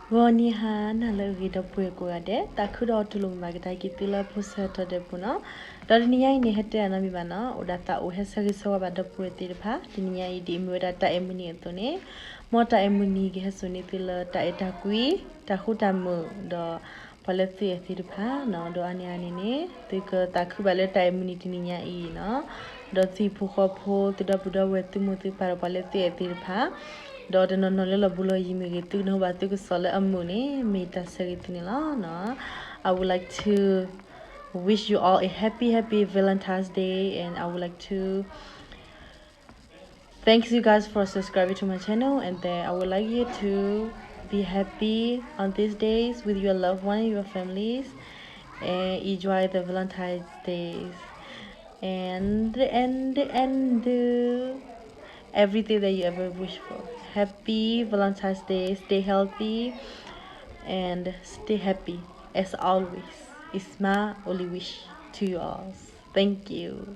ဂီၤနံၤဟါနၤလၢအဂ့ၤ ဒီပုၢ်ဝဲၢ်ကိးဂၤဒဲး, သးခုဒီးတူၢ်လိာ်မုာ်ဘၣ်ကဒါက့ၤသုလၢဖိဆၢထီၣ်ဒဲးပူၤနီၤ. ဒီးတနံၤညါအံၤန့ၣ် ဟဲတဲအနီတမံၤဘၣ်နီၤ, အိၣ်ဒၣ်သးအိၣ်ဟဲဆၢဂ့ၤဆၢဝါဘၣ်ဒီပုၢ်ဝဲၢ်သ့ၣ်တဖၣ်, တနံၤညါအံၤဒ်အမ့ၢ်ဝဲဒၣ်တၢ်အဲၣ်မုၢ်နံၤအသိးန့ၣ်, မ်တၢ်အဲၣ်မုၢ်နံၤကဟဲစိာ်န့ၢ်သုလၢတၢ်အဲၣ်တၢ်ကွံ, တၢ်ဃူတၢ်မုာ်, ဒီးပှၤလၢသုအဲၣ်သ့ၣ်တဖၣ်နီၤ. ဒီးအါန့ၢ်အါန့ၣ်န့ၣ် သုကသးခုဘၣ်လၢတၢ်အဲၣ်မုၢ်နံၤတနံၤညါအံၤနီၤ, ဒီးသုဟံၣ်ဖိဃီဖိ သုဒီပုၢ်ဒီဝဲၢ် သုမိၢ်သုပၢ်ဒီးပှၤလၢသုအဲၣ်သ့ၣ်တဖၣ်, ဒီးတနီၤနီၤလၢလီၢ်ဘူးလီၢ်ယံၤမ့ၢ်ဂ့ၤ သုကနၢ်ဟူဘၣ်သုကစီၣ်လၢအမုာ်န့ၣ် မ့ၢ်တၢ်ဆၢဂ့ၤသုန့ၣ်လီၤနီၤ. I would like to wish you all a happy, happy Valentine's Day, and I would like to thanks you guys for subscribing to my channel, and then I would like you to be happy on these days with your loved one and your families, and enjoy the Valentine's days, and and and uh, everything that you ever wish for. Happy Valentine's Day. Stay healthy and stay happy as always. It's my only wish to you all. Thank you.